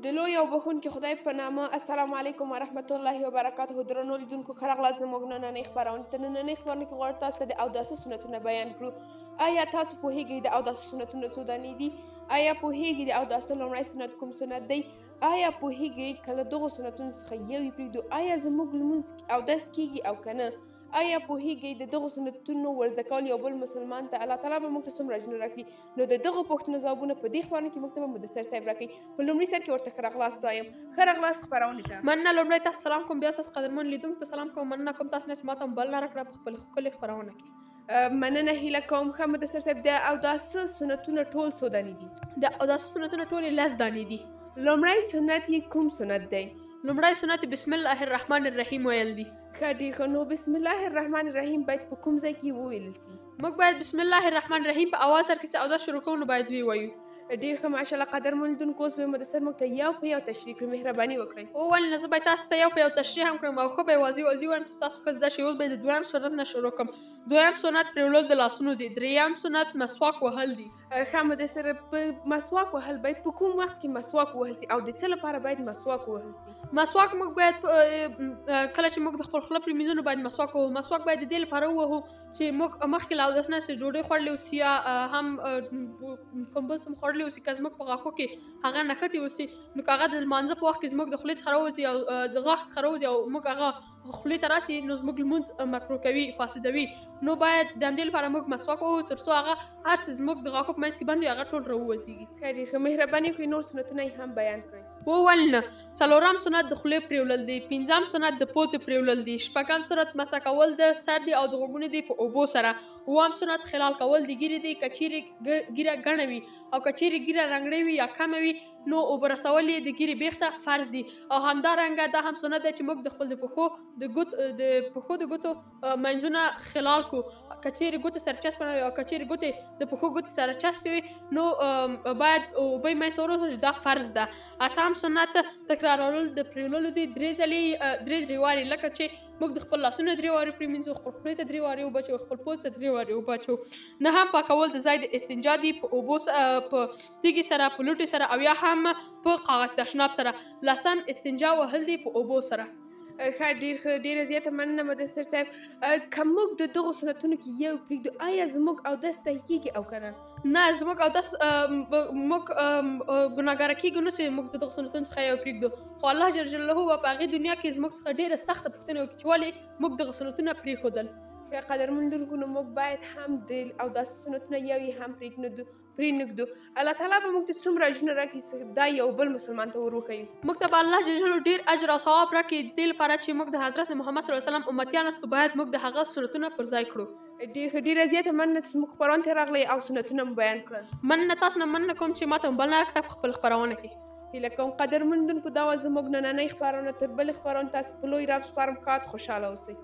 د لوی او بښونکي خدای په نامه، السلام علیکم ورحمت الله وبرکاته. درنو لیدونکو، ښه راغلاست زموږ نننۍ خپرونې ته. نننۍ خپرونه کې غواړو تاسو ته د اوداسه سنتونه بیان کړو. آیا تاسو پوهیږئ د اوداسه سنتونه څو دانې دي؟ آیا پوهیږئ د اوداسه لومړی سنت کوم سنت دی؟ آیا پوهیږئ که له دغو سنتونو څخه یو یې پرېږدو، آیا زموږ لمونځ اودس کیږي او که نه؟ آیا پوهیږئ د دغو سنتونو ورزده کول یو بل مسلمان ته الله تعالی به موږ ته څومره اجرونه راکړي؟ نو د دغو پوښتنو ځوابونه په دې خپرونه کې موږ ته به مدثر صاحب راکوي. په لومړي سر کې ورته ښه راغلاست وایم. ښه راغلاست خپرونې ته. مننه. لومړی تاسو سلام کوم، بیا ستاسو قدرمن لیدونکو ته سلام کوم. مننه کوم تاسو نه چې ماته مو بلنه راکړه په خپلې ښکلې خپرونه کې. مننه، هیله کوم. ښه مدثر صاحب، د اوداسه سنتونه ټول څو دانې دي؟ د اوداسه سنتونه ټولې 10 دانې دي. لومړی سنت یې کوم سنت دی؟ لومړی سنت بسم الله الرحمن الرحیم ویل دي. ښه، ډېر ښه. نو بسم الله الرحمن الرحیم باید په کوم ځای کې وویل سي؟ موږ باید بسم الله الرحمن الرحیم په اواز سره کې چې اودس شروع کوو نو باید ویې وایو. ډېر ښه، ماشاءالله. قدرمن لیدونکو، اوس به مدثر موږ ته یو په یو تشریح کړي. مهرباني وکړئ. او ولې نه، زه باید تاسو ته یو په یو تشریح هم کړم او ښه به یې واضح واضح ووایم چې تاسو ښه زده شئ. اوس به یې د دویم سنت نه شروع کړم. دویم سنت پرېولل د لاسونو دي. درېیم سنت مسواک وهل دي. ښه مدثر، په مسواک وهل باید په کوم وخت کې مسواک ووهل سي او د څه لپاره باید مسواک ووهل سي؟ مسواک موږ باید کله چې موږ د خپل خوله پرېمنځو نو باید مسواک ووهو. مسواک باید د دې لپاره ووهو چې موږ مخکې له اودس نه چې ډوډۍ خوړلې اوسي یا هم کوم بل څه مو خوړلي اوسي، که زموږ په غاښو کې هغه نښتې اوسي، نو که هغه د لمانځه په وخت کې زموږ د خولې څخه راوځي او د غاښ څخه راوځي او موږ هغه خولې ته راسي، نو زموږ لمونځ مکروه کوي، فاسدوي. نو باید د همدې لپاره موږ مسواک ووهو تر څو هغه هر څه زموږ د غاښو په منځ کې بند وي، هغه ټول راووځيږي. ښه، ډېر ښه. مهرباني وکړئ، نور سنتونه یې هم بیان کړئ. ولې نه. څلورم سنت د خولې پرېولل دي. پنځم سنت د پوزې پرېولل دي. شپږم سنت مسح کول د سر دي او د غوږونو دي په اوبو سره. اووم سنت خلال کول د ږیرې دي، که چیرې ږیره ګڼه وي، او که چیرې ږیره رنګړې وي یا کمه وي، نو اوبه رسول یې د ږیرې بیخ ته فرض دي. او همدارنګه دا هم سنت دی چې موږ د خپل د پښو د ګوتو منځونه خلال کو. که چیرې ګوتې سره چسپنه وي او که چیرې ګوتې د پښو ګوتې سره چسپې وي، نو باید اوبه یې منځ ته ورسول چې دا فرض ده. اتم سنت تکرارول د پرېوللو دي درې ځلې، درې درې وارې، لکه چې موږ د خپل لاسونه درې وارې پرېمینځو، خپل خولې ته درې وارې اوبه اچوو، خپل پوز ته درې وارې اوبه اچوو. نهم پاکول د ځای د استنجا دي په اوبو، په تیږې سره، په لوټې سره او یا هم په کاغذ تشناب سره. لسم استنجا وهل دي په اوبو سره. ښه، ډېر ښه. ډېره زیاته مننه مدثر صاحب. که موږ د دغو سنتونو کې یو پرېږدو، آیا زموږ اودس صحیح کیږي او که نه؟ نه، زموږ اودس، موږ ګناهګاره کیږو نه چې موږ د دغو سنتونو څخه یو پرېږدو، خو الله جل جلاله به په هغې دنیا کې زموږ څخه ډېره سخته پوښتنه وکړي چې ولې موږ دغه سنتونه پرېښودل. ښه، قدرمن لیدونکو، نو موږ باید هم د اوداسه سنتونه یو یې هم پرېنږدو. الله تعالی به موږ ته څومره اجرونه راکړي چې دا یو بل مسلمان ته وروښیو؟ موږ ته به الله جل جلاله ډېر اجر او ثواب راکړي. د دې لپاره چې موږ د حضرت محمد صلی الله علیه وسلم امتیان یاستو، باید موږ د هغه سنتونه پر ځای کړو. ډېر ښه. ډېره زیاته مننه چې زموږ خپرونې ته راغلئ او سنتونه مو بیان کړل. مننه، تاسو نه مننه کوم چې ماته مو بلنه راکړه په خپل خپرونه کې. هیله کوم قدرمن لیدونکو، دا وه زموږ نننۍ خپرونه. تر بلې خپرونې تاسو په لوی رب سپارم. ښاد خوشحاله اوسئ.